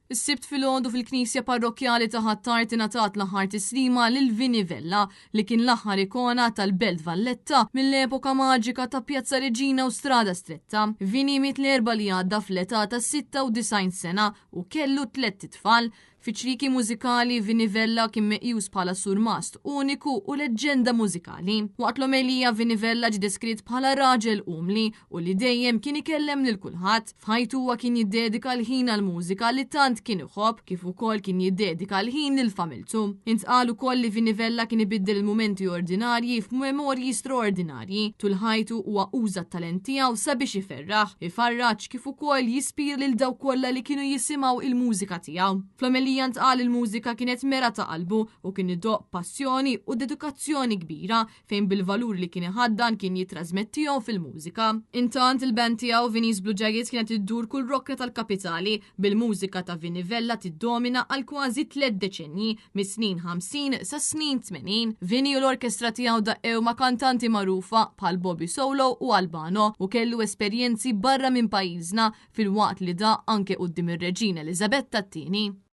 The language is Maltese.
Is-Sibt filgħodu fil-Knisja Parrokkjali ta' Ħ'Attard ingħatat l-aħħar tislima lil Vinnie Vella, li kien l-aħħar ikona tal-Belt Valletta mill-epoka maġika ta' Pjazza Reġina u Strada Stretta. Vinnie miet l-Erbgħa li għadda fl-età ta' 96 sena u kellu tlett itfal. Fi ċrieki mużikali, Vinnie Vella kien meqjus bħala surmast uniku u leġġenda mużikali. Waqt l-omelija, Vinnie Vella ġie deskritt bħala raġel umli u li dejjem kien ikellem lil kulħadd. F'ħajtu huwa kien jiddedika l-ħin għall-mużika li tant kien iħobb, kif ukoll kien jiddedika l-ħin lil familtu. Intqal ukoll li Vinnie Vella kien ibiddel il-mumenti ordinarji f'memorji straordinarji. Tul ħajtu huwa uża t-talent tiegħu sabiex iferraħ, ifarraġ kif ukoll jispira lil dawk kollha li kienu jisimgħu il-mużika tiegħu. Fl-omelija ntqal li l-mużika kienet mera ta' qalbu u kien idoqq b'passjoni u dedikazzjoni kbira fejn bil-valuri li kien iħaddan kien jittrażmettihom fil-mużika. Intant, il-band tiegħu Vinnie's Blue Jackets kienet iddur kull rokna tal-kapitali, bil-mużika ta' Vinnie Vella tiddomina għal kważi tlett deċennji, mis-snin 50 sas-snin 80. Vinnie u l-orkestra tiegħu daqqew ma' kantanti magħrufa bħal Bobby Solo u Albano u kellu esperjenzi barra minn pajjiżna filwaqt li daqq anke quddiem ir-Reġina Eliżabetta t-Tieni.